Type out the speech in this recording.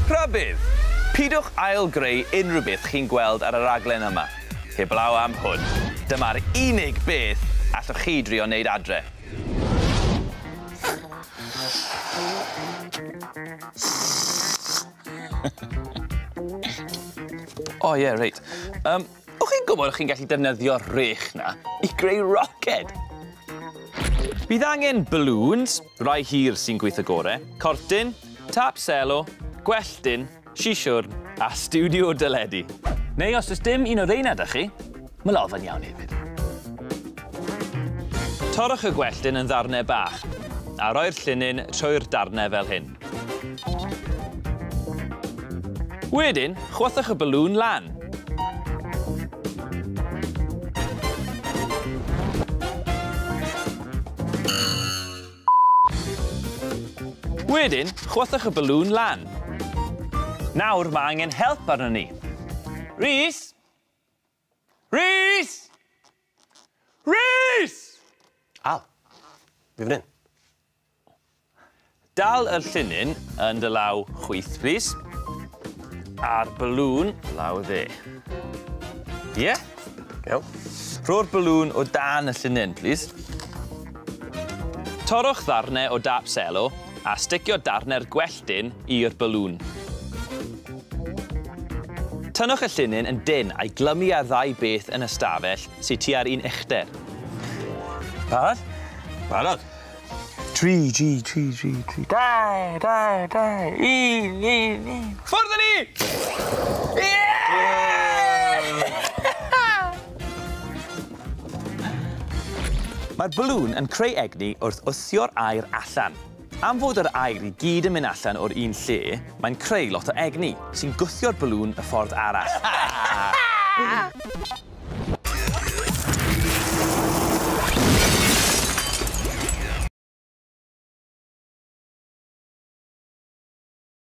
Rhybudd! Pidwch ail-greu unrhyw beth chi'n gweld ar y raglen yma. Heblaw am hwn. Dyma'r unig beth allwch chi drio wneud adre. O ie, reit. O'ch chi'n gwybod chi'n gallu defnyddio'r rech 'na i greu roced? Bydd angen balloons, rai hir sy'n gweithio gore, cortyn, tap selo, gwelltyn, sisiwrn a stiwdio deledu. Neu os oes dim un o reina 'da chi, ma' lolfa'n iawn hefyd. Torrwch y gwelltyn yn ddarnau bach a roi'r llinyn trwy'r darnau fel hyn. Wedyn, chwythwch y balŵn lan. Wedyn, chwythwch y balŵn lan. Nawr mae angen help arnon ni. Rhys! Rhys! Rhys! Al, fi fan hyn. Dal y llinyn yn dy law chwith, plîs. A'r balŵn law dde. Ie? Iawn. Rho'r balŵn o dan y llinyn, plîs. Torrwch ddarnau o dap selo a sticio darnau'r gwelltyn i'r balŵn. Tynnwch y llinyn yn dynn a'i glymu ar ddau beth yn y stafell sydd tua'r un uchder. Barod? Barod. 3, 3, 3, 3, 3, 2, 2, 2, 1, 1, 1. Ffwrdd â ni! Mae'r balŵn yn creu egni wrth wthio'r aer allan. Am fod yr aer i gyd yn mynd allan o'r un lle, mae'n creu lot o egni, sy'n gwthio'r balŵn y ffordd arall.